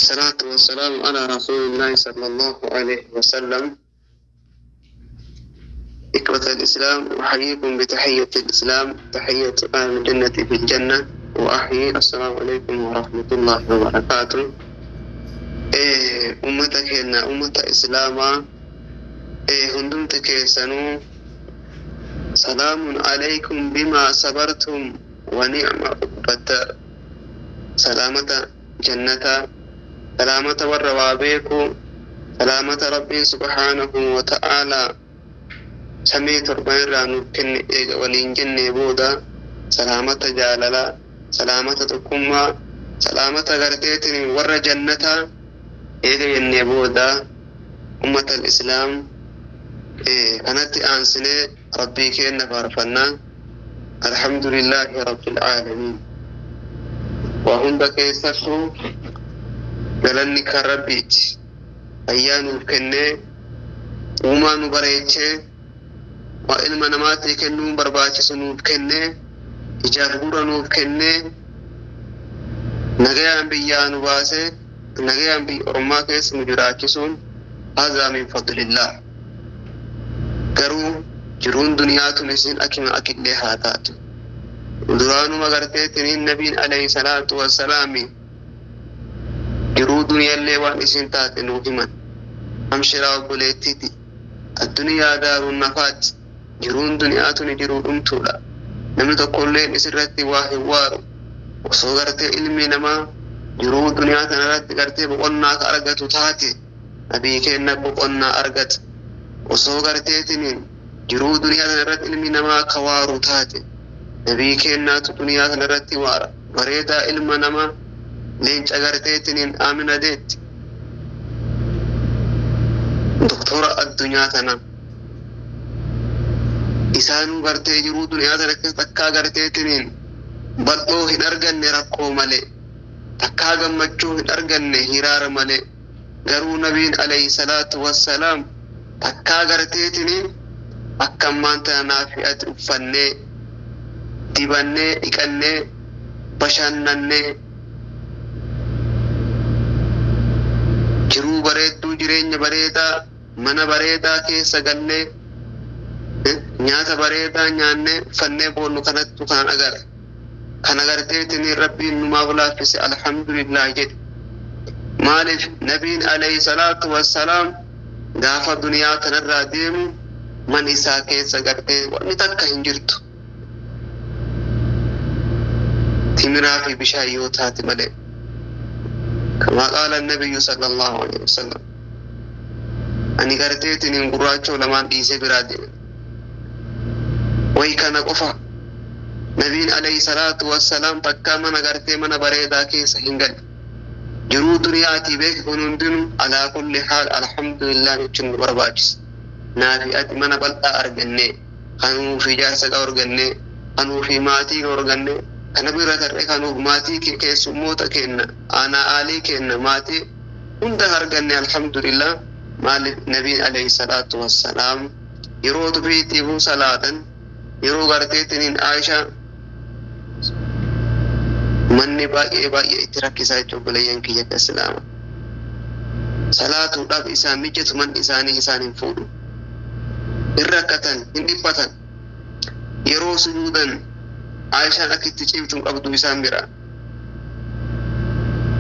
والصلاة والسلام على رسول الله صلى الله عليه وسلم. إخوة الإسلام، أحييكم بتحية الإسلام، تحية أهل الجنة في الجنة، وأحيي السلام عليكم ورحمة الله وبركاته. إيه أمتك هنا أمة إسلاما، إيه هندمت كيسنو، سلام عليكم بما صبرتم ونعم عقبى الدار. سلامة جنة، سلامة والروابيكو، سلامة ربي سبحانه وتعالى samii torban irraa nuuf kenne eega waliin jennee booda, salaamata jaalalaa, salaamata tokkummaa, salaamata garteetiin warra jannataa eega jennee booda, ummata islaam, kanatti aansinee Rabbii kenna faarfannaa, alhamdulillaahi rabbil aalamiin. Waa hunda keessattuu galanni kan Rabbiiti. Fayyaa nuuf kennee, uumaa nu bareechee, waa ilma namaatii kennuun barbaachisu nuuf kennee, ijaaf gurra nuuf kennee, nagayaan biyyaa nu baasee, nagayaan biyya ormaa keessa nu jiraachisuun haazaa min fadlillah. Garuu jiruun duniyaa tun isin akima akillee haa taatu. Duraanuma garteetiniin nabiin alayhi salaatu wassalaami jiruu duniyaallee waan isin taate nuuf himan. Amshiraa obboleettiiti, addunyaa daaruun nafaati. Jiruun duniyaa tuni jiruu dhumtuudha. Namni tokkolleen isirratti waa hin waaru. Osoo gartee ilmi namaa jiruu duniyaa tanarratti gartee boqonnaa ka argatu taate, nabii kenna boqonnaa argata. Osoo garteetiniin jiruu duniyaa tanarratti ilmi namaa ka waaru taate, nabii kennaatu duniyaa tanarratti waara. Bareedaa ilma namaa, leenca garteetiniin amina deetti, doktora addunyaa tanaa. Isaanuu gartee jiruu duniyaa tana keessa takkaa garteetiniin bal'oo hin arganne rakkoo malee, takkaa gammachuu hin arganne hiraara malee. Garuu nabiin alayhi salaatu wassalaam takkaa garteetiniin akka ammaan tana naafi ati uffannee, dibannee, dhiqannee, bashannannee, jiruu bareedduu, jireenya bareedaa, mana bareedaa keessa gallee, nyaata bareedaa nyaannee, uffannee boonnu kanattu kanan agarre. Kana garteetiniin Rabbiin numaaf laaffise, alhamdulillah jedhe. Maaliif? Nabiin alayhi salaatu wassalaam gaafa duniyaa tanarraa deemu man isaa keessa gartee wanni takka hin jirtu, timiraa fi bishaan yoo taate malee. Kamaa qaala nabiyyu sallallahu alaihi wasallam, ani garteetiniin gurraachoo lamaan dhiisee biraa deeme. Way kana qofa, nabiin alayhi salaatu wassalaam takkaa mana gartee mana bareedaa keessa hin galle. Jiruu duniyaatii beeke. Kun hundinuu alaa kulli haal alhamdulillah jechuun nu barbaachisa. Naafi ati mana bal'aa arganne, kanuuf ijaarsa qabu arganne, kanuuf maatii qabu arganne, kana bira tarree kanuuf maatii keessummoota kenna, aanaa aalii kenna, maatii hunda arganne, alhamdulillah. Maaliif? Nabiin alayhi salaatu wassalaam yeroo tufiitiifuu salaatan, yeroo garteetiniin Aishaa manni baay'ee baay'ee itti rakkisaa jechuudha. Obboleeyyan kiyya islaama, salaatuudhaaf isaan mijatu manni isaanii isaan hin fuudhu, hin rakkatan, hin dhiphatan. Yeroo sujuudan Aishaan akka itti ciiftu hin qabdu isaan bira.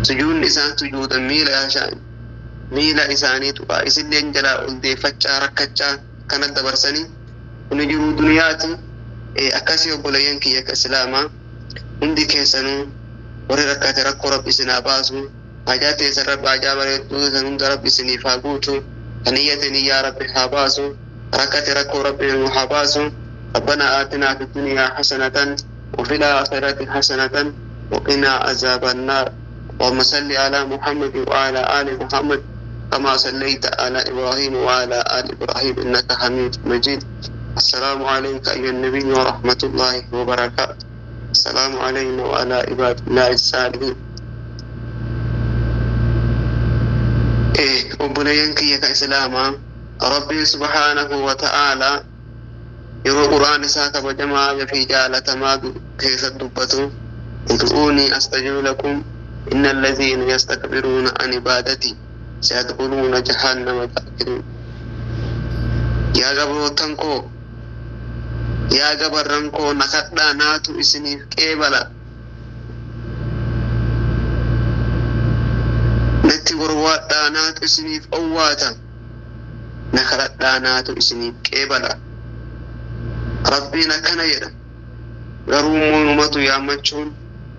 Sujuudni isaan sujuudan miila Aishaan miila isaanii tuqaa, isilleen jalaa ol deeffachaa rakkachaa kana dabarsanii. Kuni jiruu duniyaati. Akkasii obboleeyyan kiyya islaamaa, hundi keessanuu warri rakkate rakkoo Rabbi isin haa baasu. Hajaa teessan Rabbi hajaa bareedduu san hunda Rabbi isiniif haa guutu. Kan iyyate niyyaa Rabbi haa baasu. Rakkate rakkoo Rabbi nu haa baasu. ربنا آتنا في الدنيا حسنة وفي الآخرة حسنة وقنا عذاب النار. اللهم صل على محمد وعلى آل محمد كما صليت على إبراهيم وعلى آل إبراهيم إنك حميد مجيد. السلام عليك أيها النبي ورحمة الله وبركاته. السلام علينا وعلى عباد الله الصالحين. إيه obboleeyyan kiyya ka islaamaa, Rabbiin subhaanahu wa ta'aalaa yeroo quraan isaa kabajamaa fi jaalatamaa keessa dubbatu, ud'uunii astajib lakum. إن الذين يستكبرون عن عبادتي سيدخلون جهنم داخرين. Yaa gabrootan koo, yaa gabarran koo, na kadhaa, naatu isiniif qeebala. Natti gorwaadhaa, naatu isiniif owwaata. Na kadhadhaa, naatu isiniif qeebala. Rabbiin akkana jedha. Garuu immoo numatu yaammachuun,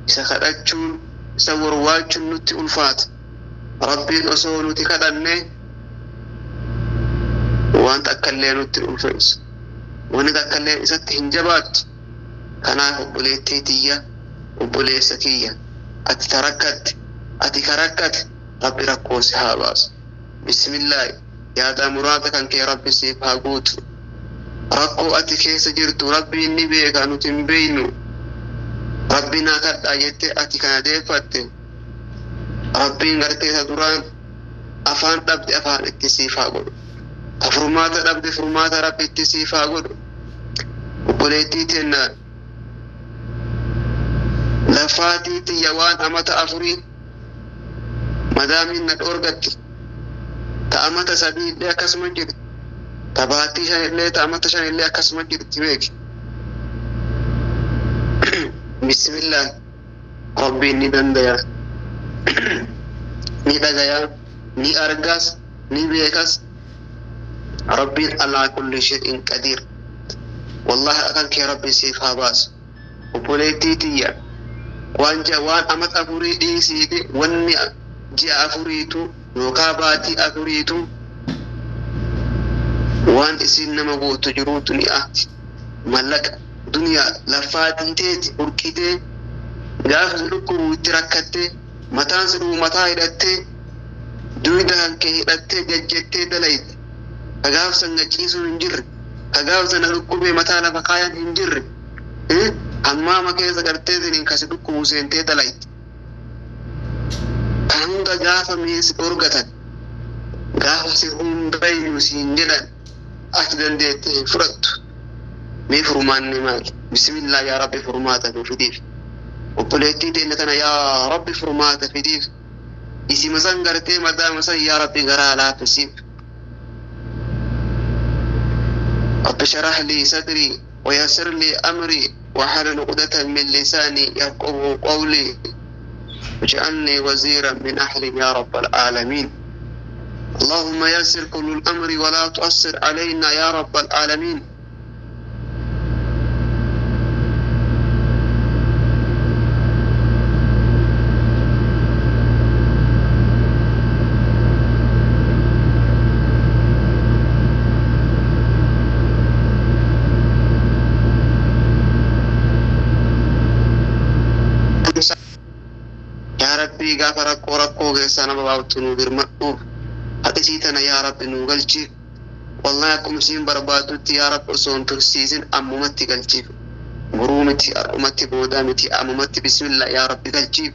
isa kadhachuun, isa warwaachuun nutti ulfaata. Rabbiin osoo nuti kadhanne waan takkallee nutti ulfeessu, wanni takkallee isatti hin jabaattu. Kanaaf obboleettii tiyya, obboleessa kiyya, ati tarakkatte, ati karakkate, Rabbi rakkoo si haa baasu. Bismillaahi, yaada muraada kan kee Rabbi siif haa guutu. Rakkoo ati keessa jirtu Rabbiin ni beeka, nuti hin beeynu. Rabbi naa kadhaa jettee ati kana deeffatte, Rabbiin gartee isa duraan afaan dhabde afaan itti siif haa godhu. Ta furmaata dhabde furmaata Rabbi itti siif haa godhu. Obboleettii teenna, lafaatii tiyya waan amata 4 madaamiin na dhoorgatti. Ta amata 3 illee akkasuma jirti. Ta baattii 5 illee, ta amata 5 illee akkasuma jirti, beeki. Bismillah, Rabbiin ni dandaya, ni dhagaya, ni argas, ni beekas. Rabbiin alaa kulli shay'in qadiir. Wallahi akan kee Rabbi siif haa baasu. Obboleettii tiyya, waan ji'a, waan amata 4 dhiisiiti, wanni ji'a 4tu yookaan baatii 4tu waan isin nama gootu jiruu duniyaa mallaqa duniyaa lafaatii teeti hurqitee, gaafa si dhukkubu itti rakkattee, mataan si dhubu mataa hidhattee, duyda kan kee hidhattee gajjettee dalayte. Ka gaaf san gachiisuun hin jirre, ka gaaf sana dhukkubee mataa lafa kaayan hin jirre, hammaama keessa gartee siniin kasi dhukkubu seentee dalayte. Kan hunda gaafa mi'eessi dhorgatan, gaafa si hundayyuu siin jedhan, ati dandeettee hin fudhattu. Mee furmaanni maali? Bismillah, yaa Rabbi furmaata nu fidiif. Obboleettii teenya tana yaa Rabbi furmaata fidiif. Isima san gartee madaama san yaa Rabbi garaa laaffisiif. رب اشرح لي صدري ويسر لي أمري واحلل عقدة من لساني يفقهوا قولي واجعلني وزيرا من أهلي يا رب العالمين. اللهم يسر كل الأمر ولا تؤثر علينا يا رب العالمين. Yaa Rabbii, gaafa rakkoo rakkoo keessaa nama baaftu nu birmadhuuf haxisii tana yaa Rabbi nu galchiif. Wallahi akkuma isiin barbaadutti yaa Rabbi osoo hin tursiisin ammumatti galchiif. Boruu miti, har'umatti, boodaa miti, ammumatti bismillah yaa Rabbi galchiif.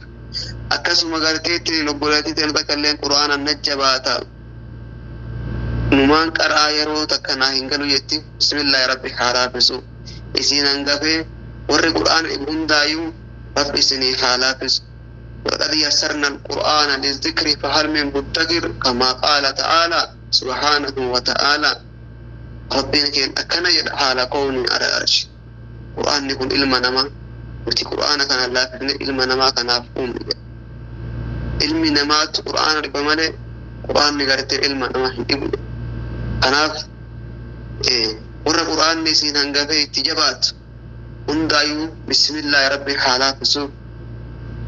Akkasuma garteetti obboleettii ta'e takka illeen quraana najjabaata. Numaan qaraa yeroo takka naa hin galu jetti. Bismillah, yaa Rabbi haa laaffisu. Isiin hangafee warri quraana dhibu hundaayyuu Rabbi isinii haa laaffisu. ولقد يسرنا القرآن للذكر فهل من مدكر، كما قال تعالى سبحانه وتعالى. ربنا كين أكن حال كوني على العرش. قرآن يكون ilma namaa nuti qur'aana kana laafifne ilma namaa kanaaf uumne. Ilmi namaatu qur'aana dhiba malee qur'aanni gartee ilma namaa hin dhibu. Kanaaf warra qur'aanni isiin hangafee itti jabaatu hundaayyuu bismillaahi Rabbi haa laaffisu.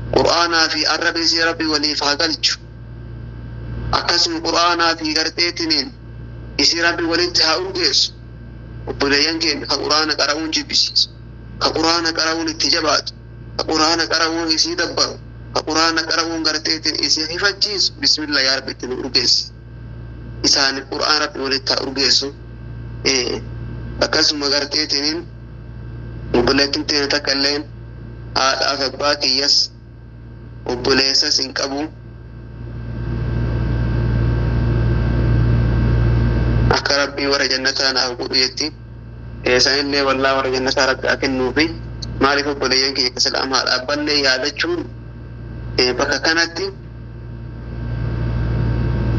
Qur'aanaa fi arraba isii Rabbi waliif haa galchu. Akkasuma qur'aanaa fi garteetiniin isii Rabbi walitti haa urgeessu. Obboleeyyan keenya ka qur'aana qara'uun jibbisiisu, ka qur'aana qara'uun itti jabaatu, ka qur'aana qara'uun isii dabbaru, ka qur'aana qara'uun garteetiin isii hifachiisu, bismillah yaa Rabbi itti nu urgeessi. Isaan qur'aana Rabbi walitti haa urgeessu. Akkasuma garteetiniin obboleettiin teenya takka illeen haadhaaf abbaa kiyyas obboleessas hin qabu. Akka Rabbii warra jannataa naaf godhu jetti. Sanillee wallaa warra jannataa Rabbi haa kennuufi. Maaliif obboleeyyan kiyya islaamaa dhaabballee yaadachuun Bakka kanatti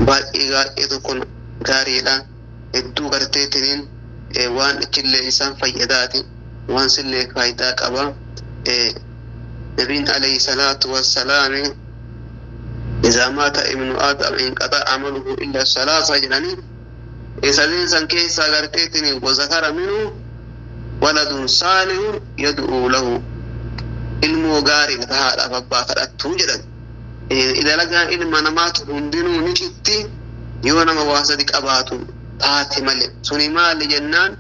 baay'ee baay'ee tokko gaariidha. Hedduu garteetiniin waan achillee isaan fayyadaati. Waan sillee faayidaa qaba. Nabiin alayhi salaatu wassalaami إذا مات ابن آدم انقطع عمله إلا الثلاثة jedhanii sadeen san keessaa garteetiniin وذكر منه ولد صالح يدعو له ilmoo gaarii ta haadhaaf abbaa kadhattuu jedhan. Dalagaan ilma namaatu hundinuu ni citti yoo nama waa sadi qabaatu taate malee. Suni maali jennaan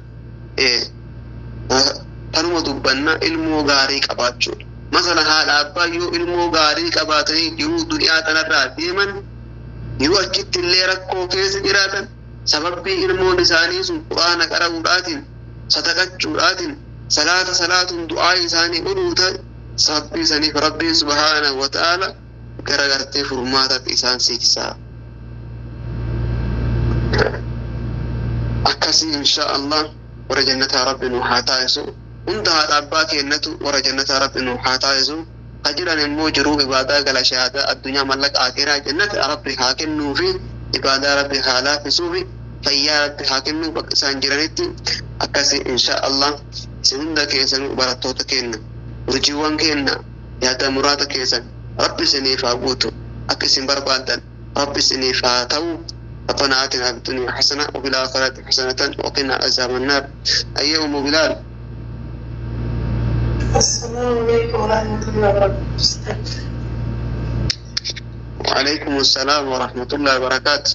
tanuma dubbanna ilmoo gaarii qabaachuudha. Masala haadha abbaa yoo ilmoo gaarii qabaatanii jiruu duniyaa tanarraa deeman yoo achitti illee rakkoo keessa jiraatan sababbii ilmoon isaanii sun quraana qara'uudhaatiin sadaqachuudhaatiin salaata salaatuun du'aa isaanii godhuuta sababbii saniif rabbiin subhaanahu wa ta'ala gara gartee furmaataatti isaan siiqsaa. Akkasii insha Allah warra jannataa rabbi nu haa taasisu. Hunda haadha abbaa kennatu warra jannataa rabbi nu haa taasisu. Ka jiran immoo jiruu ibaadaa gala shahaadaa addunyaa mallaqa akiraa jannata rabbi haa kennuufi ibaadaa rabbi haa laaffisuufi fayyaa rabbi haa kennuu bakka isaan jiranitti akkasii insha Allah isin hunda keessanuu barattoota kenna. Urjiiwwan kenna yaada muraata keessan rabbi isiniif haa guutu akka isin barbaadan rabbi isiniif haa ta'u. ربنا آتنا في الدنيا حسنة وفي الآخرة حسنة وقنا عذاب النار. أي أم بلال. السلام عليكم ورحمة الله وبركاته. وعليكم السلام ورحمة الله وبركاته.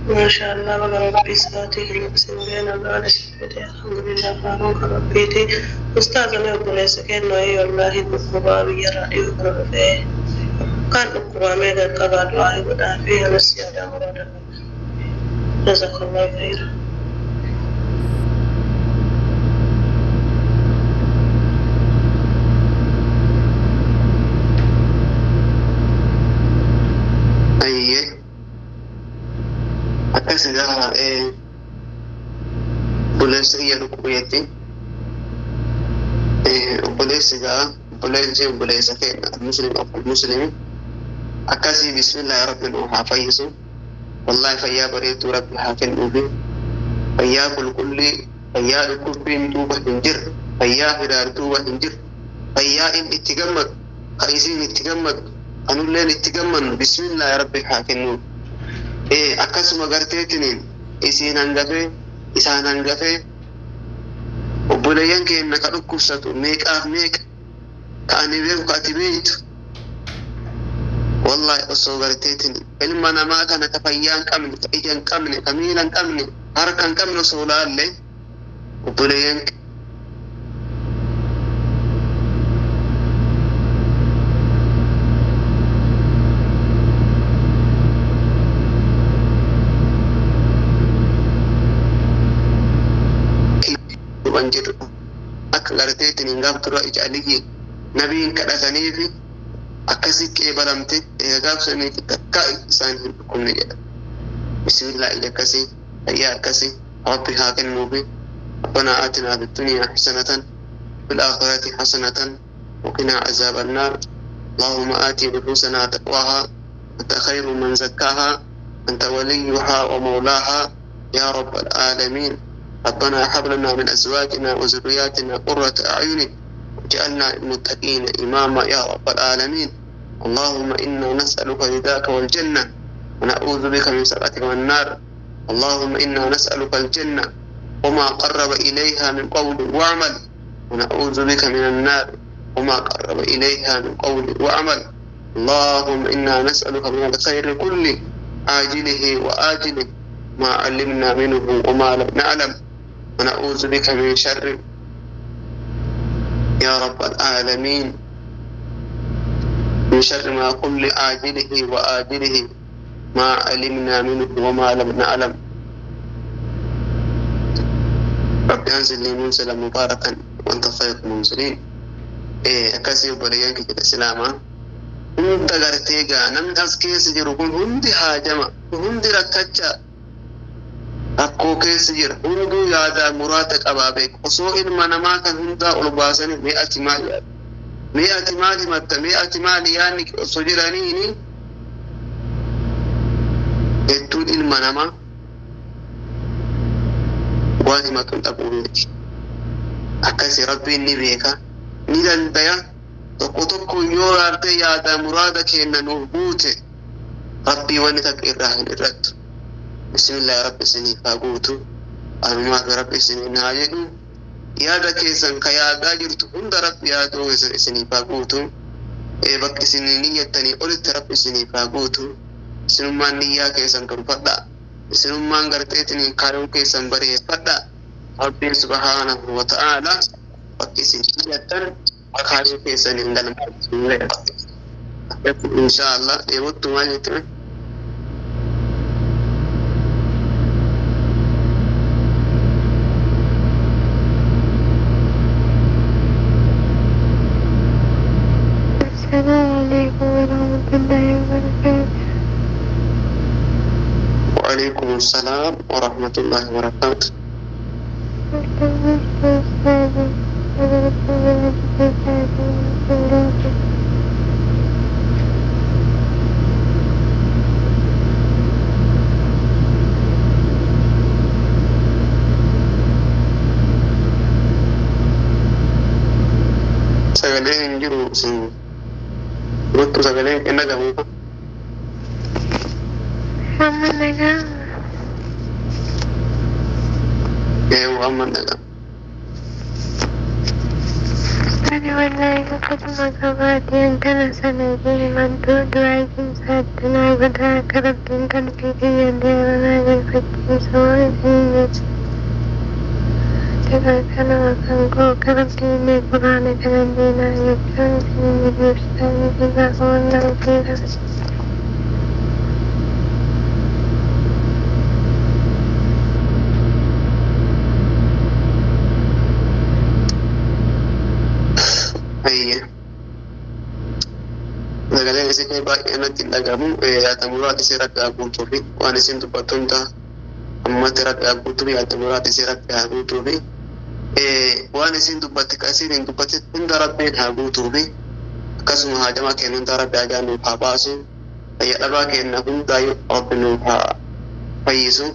ما شاء الله baga ربي صلاتي المسلمين على سيدي الحمد لله فاروق ربيتي أستاذ أنا obboleessa kennoo wallaahi dhukkubaa biyya raadiyoo kana dhufee kan dhukkubamee qaqqabaa du'aa godhaa fi anas yaadaa muraada جزاك الله خيرا. Ayyee akkas egaa obboleessi kiyya dhukkubeetti obboleessi egaa obboleessi obboleessa keenya muslim muslimi akkasii bismillah rabbi nu haa fayyisu. Wallahi fayyaa bareedduu rabbi haa kennuufi fayyaa qulqullii fayyaa dhukkubbiin duuba hin jirre fayyaa hidaar duuba hin jirre fayyaa inni itti gammadu ka isiin itti gammadu anulleen itti gammannu bismillah rabbi haa kennuuf. Akkasuma garteetiniin isiin hangafee isaan hangafee obboleeyyan keenya ka dhukkubsatu meeqaaf meeqa ka ani beeku ka ati beektu wallahi osoo garteetin ilma namaa kana ka fayyaa hin qabne ka ija hin qabne ka miila hin qabne harka hin qabne osoo laalle obboleeyyan waan jedhu akka garteetin hin gaaf dura ija aliyyi nabiin kadhataniifi akkasi qeebalamte gaafsaniif takka isaan hin dhukkubne jedha. Bismillah ija akkasii fayyaa akkasii rabbi haa kennuufi. ربنا آتنا في الدنيا حسنة في الآخرة حسنة وقنا عذاب النار. اللهم آت نفوسنا تقواها أنت خير من زكاها أنت وليها ومولاها يا رب العالمين. ربنا هب لنا من أزواجنا وذرياتنا قرة أعين واجعلنا للمتقين إماما يا رب العالمين. اللهم إنا نسألك رضاك والجنة ونعوذ بك من سخطك والنار. اللهم إنا نسألك الجنة وما قرب إليها من قول وعمل ونعوذ بك من النار وما قرب إليها من قول وعمل. اللهم إنا نسألك من الخير كله عاجله وآجله ما علمنا منه وما لم نعلم ونعوذ بك من شر يا رب العالمين من شر ما كل عاجله وآجله ما علمنا منه وما لم نعلم. رب أنزل لي منزلا مباركا وأنت خير المنزلين. Akkasii obboleeyyan kiyya islaamaa hunda gartee gaa namni as keessa jiru kun hundi haajama hundi rakkachaa rakkoo keessa jira hunduu yaadaa muraata qabaa beeku osoo ilma namaa kan hundaa ol baasanii mee ati maal yaadda Mee ati maal himatta? Mee ati maali yaadni osoo jedhaniini hedduun ilma namaa waan himatu hin dhabuu beeki. Akkasi Rabbiin ni beeka, ni dandaya. Tokko tokko yoo laaltee yaada muraada kenna nuuf guute, Rabbii wanni takka irraa hin irrattu. Bismillah, Rabbi isiniif haa guutu. Anumaaf Rabbi isiniin haa jedhu. Yaada keessan ka yaadaa jirtu hunda Rabbi yaaduu keessan isiniif haa guutu. Bakka isin niyyattanii olitti Rabbi isiniif haa guutu. Isinummaan niyyaa keessan tolfadha. Isinummaan garteetiin kaayoo keessan bareeffadha. Rabbiin subhaanahu wa ta'ala bakka isin niyyattan kaayoo keessan hin galmaa'u. Insha Allah, dheebottu maal jettime? السلام عليكم ورحمة الله وبركاته. وعليكم السلام ورحمة الله وبركاته. أستاذ. Sagaleen hin jiru isin dheebottu, sagaleen hin dhagahamu. Amma nagaa. Ee, amma dhagahama. Ani wallahi akkasuma qabaateen kana sana himantu du'aa cimsaatti naa godhaa, akka Rabbiin qalbii kiyya deemanaa galfachiisu isin jedhu. Jira kanuma kan koo akka Rabbiin quraana kana diinaa jechuun isin jedhu ustaazii, jazaakumullahu khairan. Ayya. Sagaleen isin baay'ee natti hin dhagahamu. Yaada muraati isii Rabbi haa guutuu fi waan isin dubbattu hunda ammatti Rabbi haa guutuu fi yaada muraati isii Rabbi haa guutuu fi waan isin dubbatte ka isin hin dubbatte hunda Rabbiin haa guutuu fi akkasuma haajama keenya hunda Rabbi hajaa nuuf haa baasu. Fayya dhabaa keenya hundaayyuu Rabbi nuuf haa fayyisu.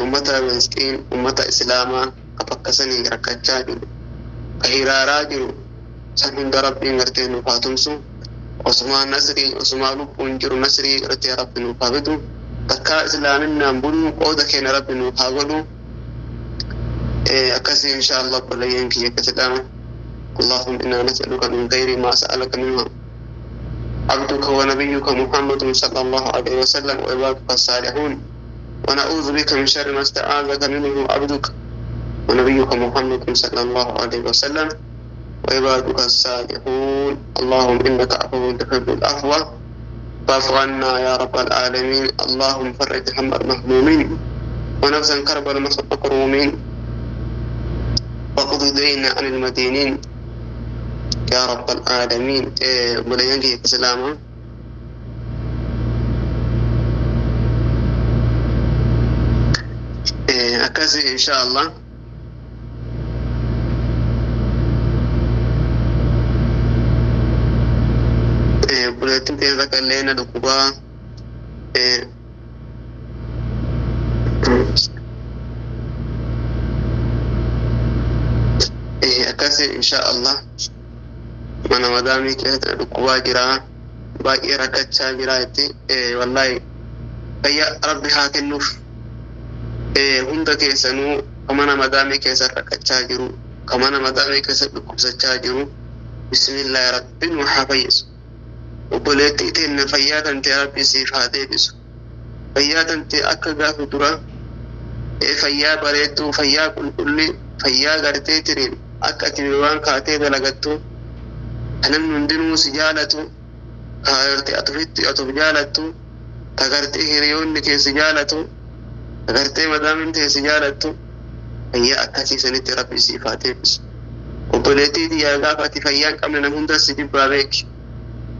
Ummata miskiin, ummata islaamaa ka bakka sanii rakkachaa jiru, ka hiraaraa jiru san hunda Rabbiin gartee nuuf haa tumsu. Osumaa nasrii, osumaa lubbuun jiru nasrii gartee Rabbi nuuf haa fidu. Takkaa islaaminaan buluu qooda keenya Rabbi nuuf haa godhu. Akkasii insha Allah, obboleeyyan kiyya islaama. اللهم إنا نسألك من خير ما سألك منه عبدك ونبيك محمد صلى الله عليه وسلم وعبادك الصالحون، ونعوذ بك من شر ما استعاذك منه عبدك ونبيك محمد صلى الله عليه وسلم وعبادك الصالحون. اللهم إنك عفو تحب العفو فاعف عنا يا رب العالمين. اللهم فرج هم المهمومين ونفسا كرب المكرومين واقض دين عن المدينين يا رب العالمين. Obboleeyyan islaamaa, akkasi insha Allah. Obboleettiin teenya takka illee na dhukkubaa. Akkasi insha Allah, mana madaamii keessatti na dhukkubaa jira, baay'ee rakkachaa jira jetti. Wallaahi fayyaa Rabbi haa kennuuf. Hunda keessanuu ka mana madaamii keessa rakkachaa jiru, ka mana madaamii keessa dhukkubsachaa jiru, bismillaahi, Rabbiin nu haa fayyisu. Obboleettii teenya, fayyaa tantee Rabbi siif haa deebisu. Fayyaa tantee akka gaafa dura fayyaa bareedduu, fayyaa qulqullii, fayyaa gartee tiriin akka ati waan kaatee dalagattu, ka namni hundinuu si jaalatu, ka gartee atufitti atuuf jaalattu, ka gartee hiriyoonni kee si jaalatu, ka gartee madaamin tee si jaalattu, fayyaa akkasii sanitti Rabbi siif haa deebisu. Obboleettii tiyyaa, gaafa ati fayyaa hin qabne nam hunda si jibbaa beeki.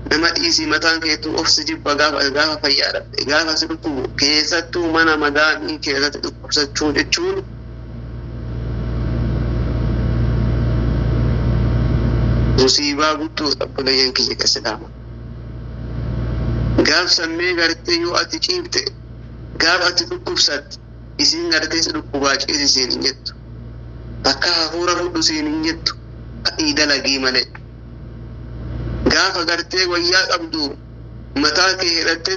Nama dhiisii, mataan keetuu of si jibba gaafa fayyaa dhabde. Gaafa si dhukkubu, keessattuu mana madaamii keessatti dhukkubsachuu jechuun Musiibaa guddoo obboleeyyan kiyya islaama. Gaaf sammee gartee yoo ati ciifte, gaaf ati dhukkubsatte, isiin gartee si dhukkubaa ciisi siin hin jettu. Bakka hafuura fudhu siin hin jettu. Ka'ii dalagii malee. Gaafa gartee wayyaa qabdu mataa kee hidhatte,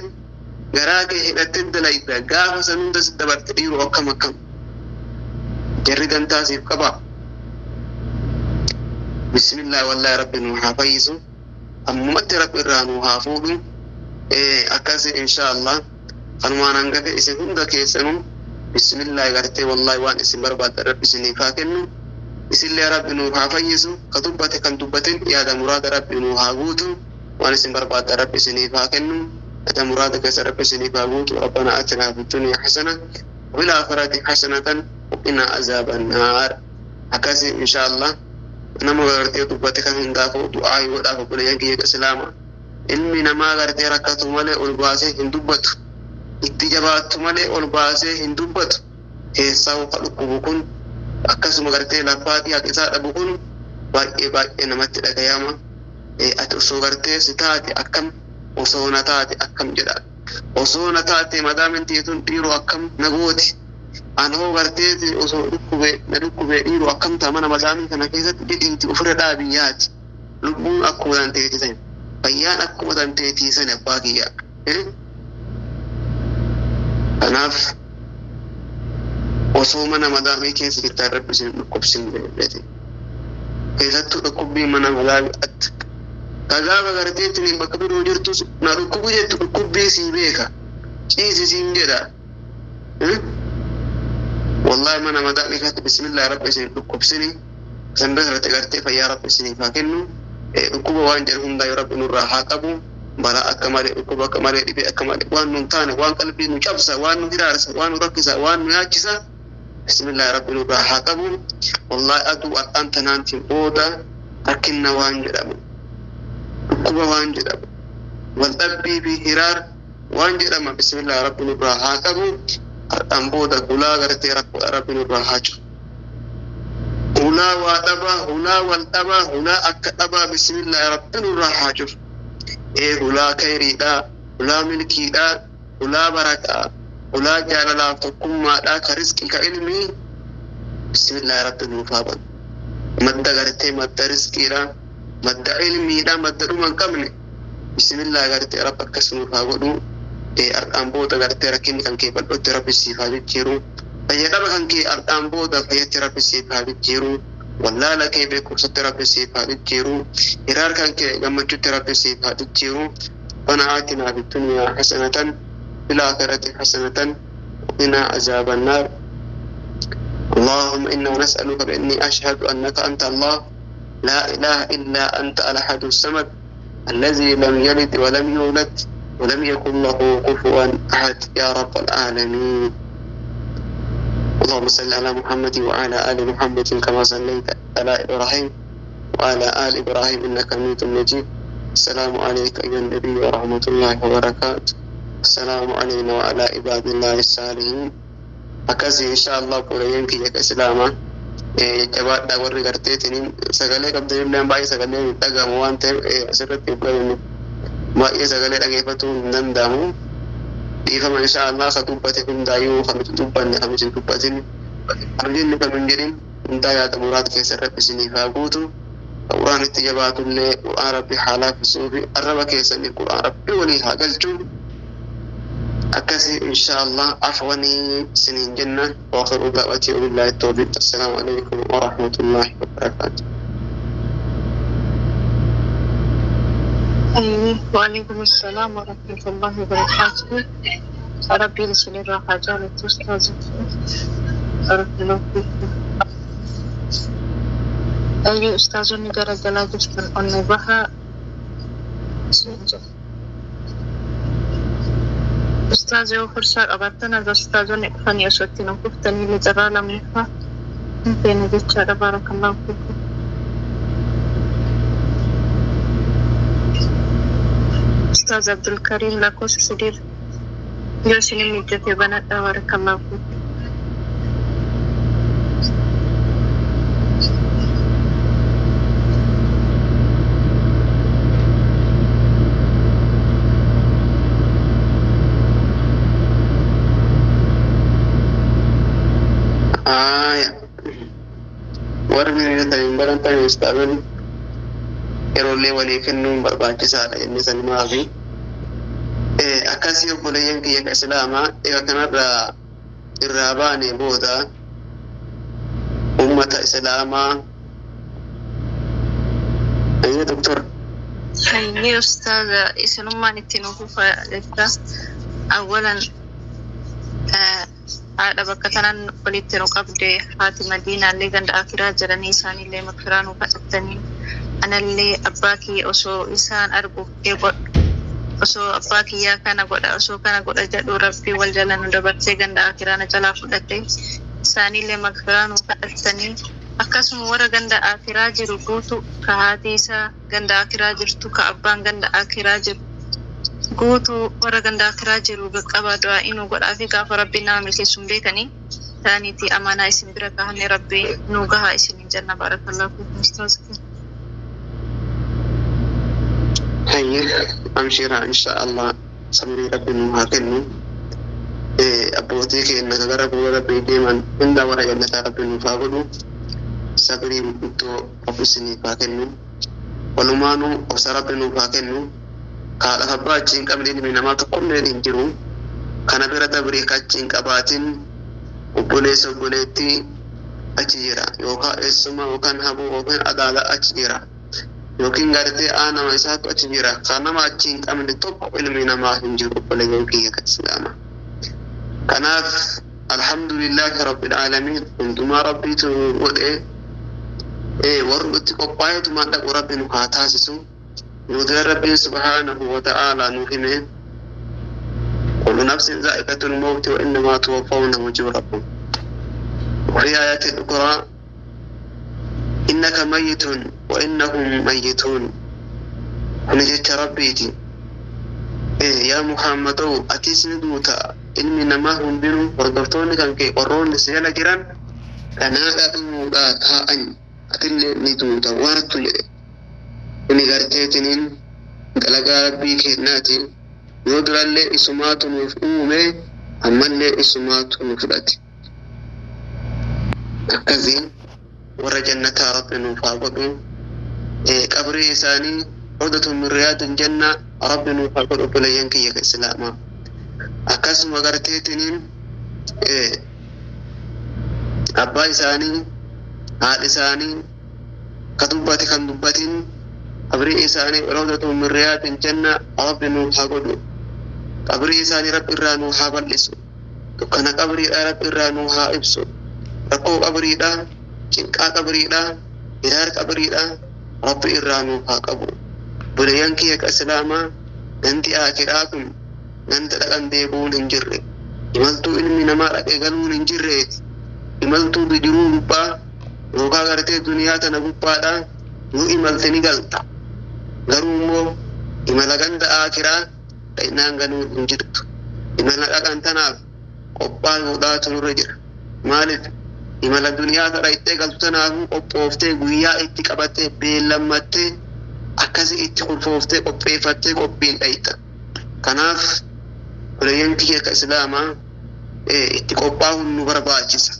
garaa kee hidhatte dalayta. Gaafa san hunda si dabarte dhiiroo akkam akkam. Jarri dantaa siif qabaa. Bismillah, wallahi rabbi nu haa fayyisu. Ammumatti rabbi irraa nu haa fuudhu. Akkasi insha Allah kanumaan hangafe isin hunda keessanuu bismillah gartee wallahi waan isin barbaaddan rabbi isiniif haa kennu. Isillee rabbi nuuf haa fayyisu. Ka dubbate kan dubbatin yaada muraada rabbi nu haa guutu. Waan isin barbaaddan rabbi isiniif haa kennu. Yaada muraada keessa rabbi isiniif haa guutu. ربنا آتنا في الدنيا حسنة وفي الآخرة حسنة وقنا عذاب النار. Akkasi insha Allah nama gartee dubbate kan hundaafuu du'aa godhaaf obboleeyyan kiyya islaama. Ilmi namaa gartee rakkatu malee ol baasee hin dubbatu. Itti jabaattu malee ol baasee hin dubbatu. Keessaa ka dhukkubu kun akkasuma gartee lafaatii haqisaa dhabu kun baay'ee baay'ee namatti dhagayama. Ati osoo gartee si taate akkam, osoo na taate akkam jedha. Osoo na taate madaamin teetun dhiiroo akkam na gooti. Anoo gartee osoo dhukkube na dhukkube dhiiroo akkam ta'a mana madaamii kana keessatti jedhiiti ofirra dhaabiyyaati. Lubbuun akkuma danteetii sani. Fayyaan akkuma danteetii sani abbaa kiyya. Kanaaf osoo mana madaamii keessa jirtan rabbi isin dhukkubsin jedhete. Keessattuu dhukkubbii mana madaamii atti. Ka gaafa garteetiin bakka biroo jirtus na dhukkubu jettu dhukkubbii sii beeka. Ciisi siin jedha. Wallahi mana madaamii keessatti bismillah rabbi isin dhukkubsini. San irratti gartee fayyaa rabbi isiniif haa kennu. Dhukkuba waan jedhu hundaa yoo rabbi nurraa haa qabu. Balaa akka malee, dhukkuba akka malee, dhibee akka malee, waan nu hin taane, waan qalbii nu cabsa, waan nu hiraarsa, waan nu rakkisa, waan nu yaachisa. Bismillah rabbi nurraa haa qabu. Wallahi aduu har'aan tanaantiin booda rakkinna waan jedhamu, dhukkuba waan jedhamu, waldhabbii fi hiraar waan jedhama bismillah rabbi nurraa haa qabu. Har'aan booda hulaa gartee rakkoodha rabbi nurraa haa cufu. Hulaa waa dhabaa, hulaa wal dhabaa, hulaa akka dhabaa bismillah rabbi nurraa haa cufu. Hulaa khayriidhaa, hulaa milkiidhaa, hulaa barakaa, hulaa jaalalaaf tokkummaadhaa, ka rizqii, ka ilmii bismillah rabbi nuuf haa banu. Madda gartee madda rizqiidhaa, madda ilmiidhaa, madda dhuma hin qabne bismillah gartee rabbi akkas nuuf haa godhu. Har'aan booda gartee rakkinni kan kee bal'ootti rabbi siif haa jijjiiru. Fayyadama kan kee har'aan booda fayyatti rabbi siif haa jijjiiru. Wallaala kee beekumsatti rabbi siif haa jijjiiru. Hiraar kan kee gammachuutti rabbi siif haa jijjiiru. ربنا آتنا في الدنيا حسنة في الآخرة حسنة وقنا عذاب النار. اللهم إنا نسألك بإني أشهد أنك أنت الله لا إله إلا أنت الأحد الصمد الذي لم يلد ولم يولد ولم يكن له كفوا أحد يا رب العالمين. اللهم صل على محمد وعلى آل محمد كما صليت على إبراهيم وعلى آل إبراهيم إنك حميد مجيد. السلام عليك أيها النبي ورحمة الله وبركاته. السلام علينا وعلى عباد الله الصالحين. Akkasii insha Allah obboleeyyan kiyya islaamaa, jabaadhaa. Warri garteetiin sagalee qabdanillee baay'ee sagalee hin dhagahamu waan ta'eef asirratti hin baay'ee sagalee dhageeffatuu hin danda'amu. Dhiifama insha Allah ka dubbate hundaayyuu, kan nuti dubbanne, kan nuti hin dubbatin, kan jennu, kan hin jedhin hundaa yaada muraada keessa rabbi isiniif haa guutu. Qur'aan itti jabaatullee Qur'aan rabbi haa laaffisuu fi arraba keessanii Qur'aan rabbi walii haa galchu. Akkasii insha Allah afwanii isiniin jenna. وآخر دعوتي وبالله التوفيق. السلام عليكم ورحمة الله وبركاته. وعليكم السلام ورحمة الله وبركاته. ربي isinirraa haa jaalatu ustaaza. بارك الله فيكم. Ayyuu ustaazonni gara galaa jirtan onnee bahaa isin jedha. Ustaaza yoo fursaa qabaattan aga ustaazonni dhufanii osoo itti nu kuftanii illee carraa lammaffaa hin feene jechaadha. بارك الله فيكم. Ustaaz Abdulkariim lakkoofsa sadiir yoo isin mijjate banadha. بارك الله فيكم. Aya. Warri hin barantan ustaazonni yeroollee walii kennuun barbaachisaadha inni sanumaafi. Akkasii obboleeyyan kiyya ka islaamaa eega kanarraa irraa baane booda ummata islaamaa. Ayya doktor. Hayyee ustaaza, isinummaan itti nuuf fufa jecha. Awwalan haadha bakka tanaan walitti nu qabde, haati Madiinaallee ganda akiraa jedhanii isaanillee makfiraa nu kadhatanii, anallee abbaa kiyya osoo isaan argu godhu, osoo abbaa kiyyaa kana godha, osoo kana godha jedhu, Rabbii wal jala nu dabarsee ganda akiraa na jalaa fudhate. Isaanillee makfiraa nu kadhatanii, akkasuma warra ganda akiraa jiru guutu, ka haati isaa ganda akiraa jirtu, ka abbaan ganda akiraa jiru guutuu, warra ganda akiraa jiru qaqqabaa du'aa inuu godhaa fi gaafa Rabbi nama milkeessuun beekanii ta'aniiti amanaa isin bira kahanne Rabbi nu gahaa isinin jenna. Barakallahu fiikum ustaaz. Hayyee, amshiraa, insha Allah sabrii Rabbi nu haa kennu. Abbootii keenya ka gara fuula Rabbii deeman hunda warra jannataa Rabbi nuuf haa godhu. Sabrii guddoo Rabbi isiniif haa kennu. Walumaanuu obsa Rabbi nuuf haa kennu. Haadhaaf abbaa achi hin qabne ilmi namaa tokkolleen hin jiru. Kana bira dabrii ka achi hin qabaatin obboleessa obboleettii achi jira, yookaan eessuma yookaan haboo yookaan adaala achi jira, yookiin gartee aanama isaatu achi jira. Kan nama achi hin qabne tokko ilmi namaa hin jiru, obboleeyyan kiyya kan islaama. Kanaaf alhamdulillahi rabbil aalamiin, hundumaa Rabbiitu nu godhe. Warri itti qophaa'eetumaan dhaqu Rabbi nu haa taasisu. Nuti Rabbiin subhaanahu wa ta'aalaa nu hime: kullu nafsin zaa'iqatul mawti wa innamaa tuwaffawna ujurakum. وفي آية أخرى: إنك ميت وإنهم ميتون. Kun jecha Rabbiiti. Yaa Muhammadoo, atis ni duuta, ilmi namaa hundinuu, hordoftoonni kan kee, warroonni si jala jiran kanaadha dhumuudhaa taa'an, atillee ni duuta waantu jedhe. Kuni garteetiniin dalagaa Rabbii kennaati. Yoo durallee isumaatu nuuf uume, ammallee isumaatu nu fudhate. Akkasiin warra jannataa Rabbi nuuf haa godhu. Qabrii isaanii rawdatun min riyaadil janna Rabbi nuuf haa godhu, obboleeyyan kiyya ka islaamaa. Akkasuma garteetiniin abbaa isaanii, haadha isaanii, ka dubbate kan dubbatin, qabrii isaanii rawdatun min riyaadil janna Rabbi nuuf haa godhu. Qabrii isaanii Rabbi irraa nuuf haa bal'isu. Dukkana qabriidhaa Rabbi irraa nuuf haa ibsu. Rakkoo qabriidhaa, cinqaa qabriidhaa, hiraar qabriidhaa Rabbi irraa nuuf haa qabu. Obboleeyyan kiyya ka islaamaa, ganti aakiraa kun ganda dhaqan deebi'uun hin jirre, imaltuu ilmi namaa dhaqee galuun hin jirre, imaltuu bidiruu gubbaa yookaan gartee duniyaa tana gubbaadha yoo imalte ni galta, garuu immoo imala ganda aakiraa dhaynaan galuun hin jirtu. Imala dhaqan tanaaf qophaa'uudhaatu nurra jira. Maaliif? Imala duniyaa tana ittee galtu tanaafuu qophooftee, guyyaa itti qabattee, beellammattee, akkasii itti kurfooftee, qopheeffattee qophiin dhayxa. Kanaaf obboleeyyan kiyya ka islaamaa, itti qophaa'uun nu barbaachisa.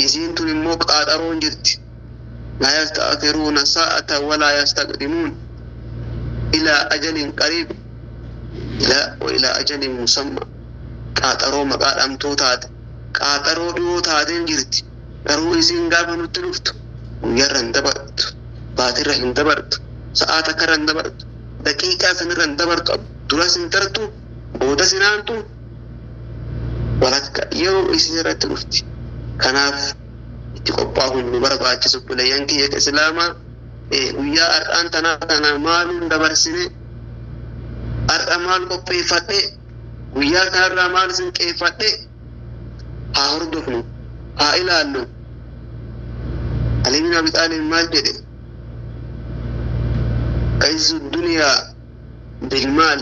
Isiin tun immoo qaaxaroon jirti. Laa yasta'khiruuna sa'atan walaa yastaqdimuun, ilaa ajalin qariib ilaa wa ilaa ajalin musamma. Qaaxaroo maqaa dhamtoo taate, qaaxaroo dhiyoo taateen jirti. Garuu isiin gaafa nutti dhuftu guyyaarra hin dabartu, baatirra hin dabartu, sa'aa takkarra hin dabartu, daqiiqaa sanirra hin dabartu, duras hin tartu, boodas hin aantu, walakka yeroo isin irratti dhufti. Kanaaf itti qophaa'uun nu barbaachisu, obboleeyyan kiyya ka islaamaa. Guyyaa har'aan tanaa tana maaluun dabarsine? Har'a maal qopheeffadhe? Guyyaa kanarraa maal isin qeeffadhe? Haa hordofnu, haa ilaallu. Ali bin Abi Xaalib maal jedhe? عز الدنيا بالمال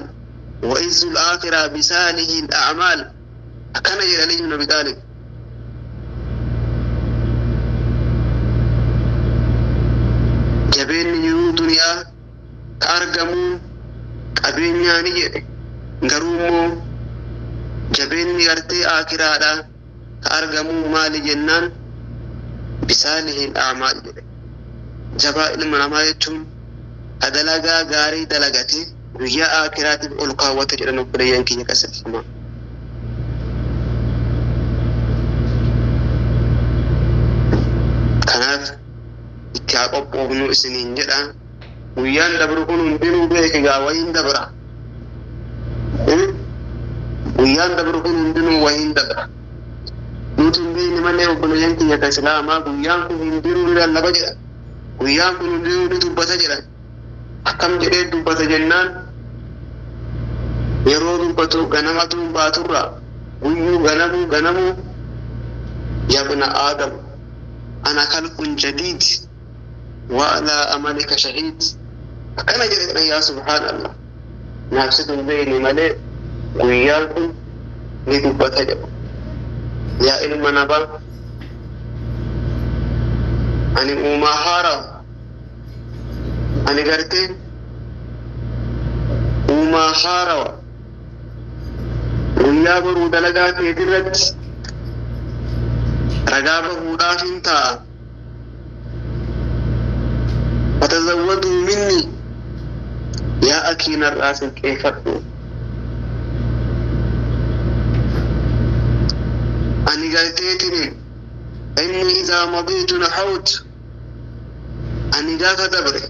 وعز الآخرة بصالح الأعمال. Akkana jedhe Ali bin Abi Xaalib. Jabeenni jiruu duniyaa ka argamu qabeenyaani jedhe, garuu immoo jabeenni gartee akiraadha Ka argamuu maali jennaan bisaalihil a'maal jedhe. Jabaa ilma namaa jechuun ka dalagaa gaarii dalagate guyyaa aakiraatiif ol kaawwate jedhan obboleeyyan kiyya qaseeffamaa. Kanaaf itti haa qophoofnu isiniin jedha. Guyyaan dabru kun hundinuu beeki gaa wayiin dabra. Guyyaan dabru kun hundinuu wayiin dabra. Nuti hin beekne malee obboleeyyan kiyya ka islaamaa guyyaan kun hundinuu ni lallaba jedha. Guyyaan kun hundinuu ni dubbata jedha. Akkam jedhee dubbata jennaan yeroo dubbatu ganamatu baaturra guyyuu ganamuu ganamuu yabna aadam ana khalqun jadiid wa alaa amalika shahiid akkana jedhe yaa subhaanallah. Naafsitu hin beekne malee guyyaan kun ni dubbata jedhu. Yaa ilma namaa ani uumaa haaraa ani gartee uumaa haarawa guyyaa boruu dalagaa keetirratti ragaa bahuudhaaf hin ta'a. Fatazawwaduu minni yaa akii narraa sinqeeffadhu. Ani garteetini inni idaa madiitu naxawt ani gaafa dabre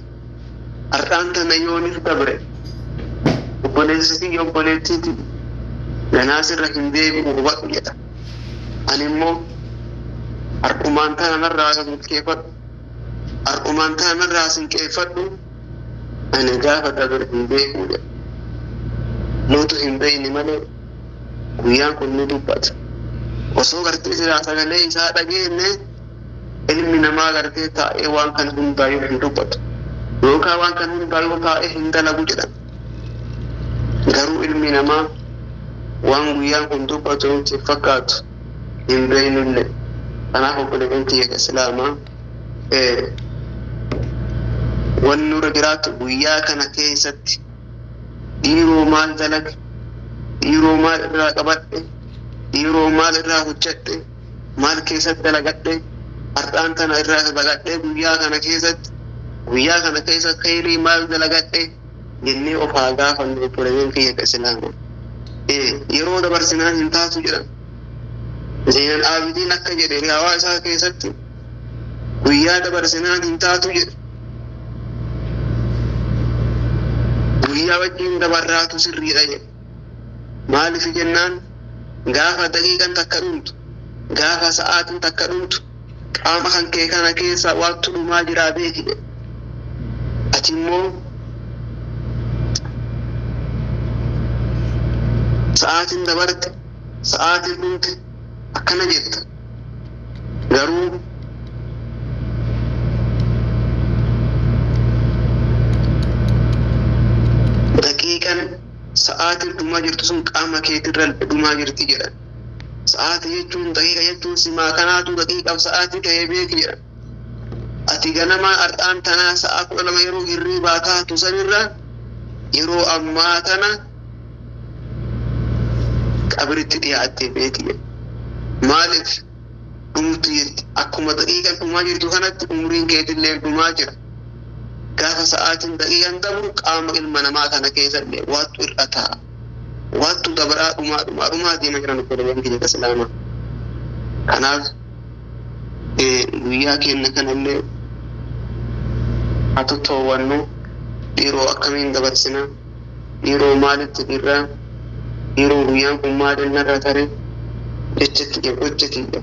har'aan tana yoonif dabre obboleessi kiyya obboleettiiti ganaa sirra hin deebi'u hubadhu jedha. Ani immoo har'umaan tana narraa sinqeeffadhu har'umaan tana narraa sinqeeffadhu ani gaafa dabre hin beeku jedha. Nutu hin beekne malee guyyaan kun ni dubbata. Osoo gartee silaa sagalee isaa dhageenye ilmi namaa gartee taa'ee waan kana hundaayyuu hin dubbatu. Yookaan waan kana hundaayyuu taa'ee hin dalagu jedhan. Garuu ilmi namaa waan guyyaan kun dubbatu nutti hin fakkaatu hin beeknullee. Kanaaf obboleeyyan kiyya islaamaa wanni nurra jiraatu guyyaa kana keessatti dhiiroo maal dalage, dhiiroo maal irraa qabadhe, dhiiroo maal irraa hojjedhe, maal keessatti dalagadhe, har'aan tana irraa dalagadhe guyyaa kana keessatti guyyaa kana keessa khayrii maal dalagadhe jennee of haa gaafannu obboleeyyan kiyya islaamaa. Yeroo dabarsinaan hin taatu jedhan. Zeenal Aabidiin akka jedhe riyaawaa isaa keessatti guyyaa dabarsinaan hin taatu jedhe. Guyyaa wajjin dabarraatu sirriidha jedhe. Maaliif jennaan gaafa daqiiqan takka dhumtu gaafa sa'aatiin takka dhumtu qaama kan kee kana keessa waantu dhumaa jiraa beeki jedhe. Ati immoo sa'aatiin dabarte sa'aatiin dhumte akkana jetta. Garuu daqiiqan sa'aatiin dhumaa jirtu sun qaama keetirra dhumaa jirti jedhan. Sa'aatii jechuun daqiiqa jechuun simaa kanaatu daqiiqaaf sa'aatii ta'ee beeki jedhan. Ati ganamaa har'aan tanaa sa'a 12 yeroo hirriibaa kaatu sanirra yeroo ammaa tana qabritti dhiyaattee beeki jedhe. Maaliif dhumtu jirti? Akkuma daqiiqan dhumaa jirtu kanatti umriin keetillee dhumaa jira. Gaafa sa'aatiin daqiiqan dabru qaama ilma namaa kana keessallee waattu irra taa'a. Waattu dabaraa dhumaa dhumaa dhumaa deema jiran obboleeyyan keenya islaamaa. Kanaaf guyyaa keenya kanallee haa tottowwannu dhiiroo akkamiin dabarsina dhiiroo maalitti dhiirraa dhiiroo guyyaan kun maaliin narra tare jecha kiyya gocha kiyya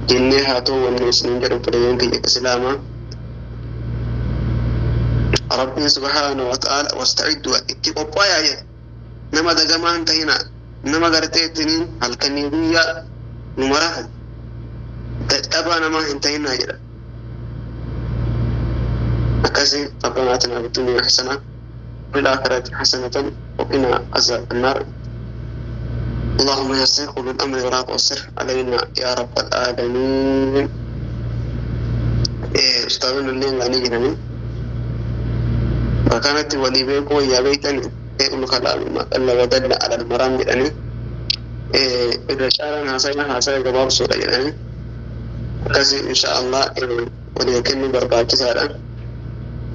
jennee haa toowwannu isiniin jedhu obboleeyyan kiyya islaamaa. Rabbiin subhaanahu wa ta'ala wasta'iddu itti qophaayaa jedha. Nama dagamaa hin ta'inaa nama gartee ittiniin halkanii guyyaa numa rafu dadhabaa namaa hin ta'inaa jedha. Akkasii ربنا آتنا في الدنيا حسنة وفي الآخرة حسنة وقنا عذاب النار. اللهم يسر كل الأمر ولا تعسر علينا يا رب العالمين. أستاذنا اللي غني جنني فكانت ولي بيكو يا بيتني كلام ما قل ودل على المرام جدني. Irra caalaan haasa'ina haasa'e gabaabsuudha jedhanii akkasii inshaallah walii kennuu barbaachisaadha.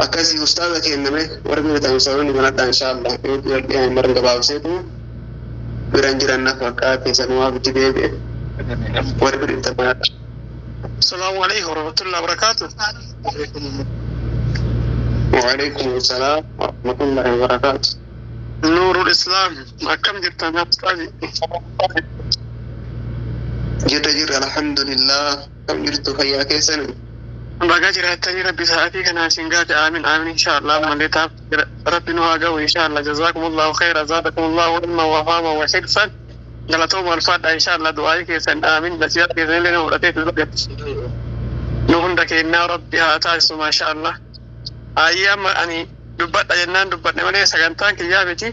Akkasii ustaaza kenname warri bira sababni banadha inshaallah yoo marga gabaabseetu biran jiran na fakkaate sanumaaf itti deebi'e warri bira banadha. السلام عليكم ورحمة الله وبركاته. وعليكم السلام ورحمة الله وبركاته. نور الإسلام كم جبت أنا أستاذي؟ جرى جرى الحمد لله كم جرت فيا كيسن. بقى جرى تاني ربي ساعتي كان سنجات آمين آمين إن شاء الله من لتاب ربي نوها قوي إن شاء الله جزاكم الله خيرا زادكم الله علما وفهما وحرصا galatoomaa ulfaadha inshallah du'aa keessan aamin nasiyaa keessan illee nama fudhatee dhugaatti nu hunda kennaa rabbi haa taasisu maasha allah ayyee amma ani dubbadha jennaan dubbadhe malee sagantaan kiyyaa miti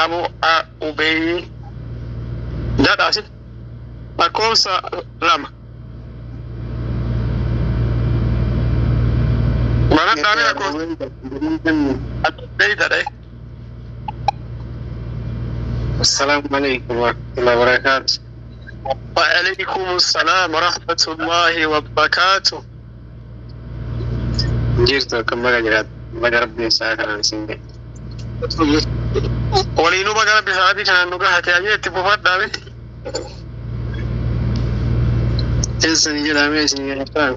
abu ubeeyyi jedha asit lakkoofsa 2 banadhaame lakkoofsa ubeeyyi dhadhae. السلام عليكم ورحمة الله وبركاته. وعليكم السلام ورحمة الله وبركاته. Jirtu akkam baga jiraatu baga rabbiin isaa kanaan isin gahe. Waliinuu baga rabbi sa'aatii kanaan nu gahate ayyee itti fufadhaa miti. Teessanii jedhamee isin jedhataa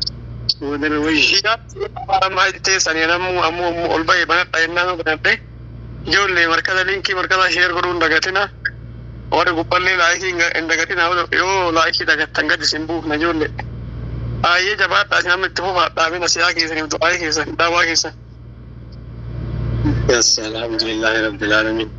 wadara wayyi. Amma teessanii namuu ammoo ol ba'e banadha jennaan banadhe. Ijoollee markaza linkii markaza sheer godhuu hin dagatina. Warri gubballee laayikii hin dagatina yoo laayikii dagattan gadi isin buufna ijoollee. Ayyee jabaadhaa isin amma itti fufaadhaa mina siyaa keessaniif du'aa keessan daawwaa keessan. Yes, alhamdulillahi rabbil alamin.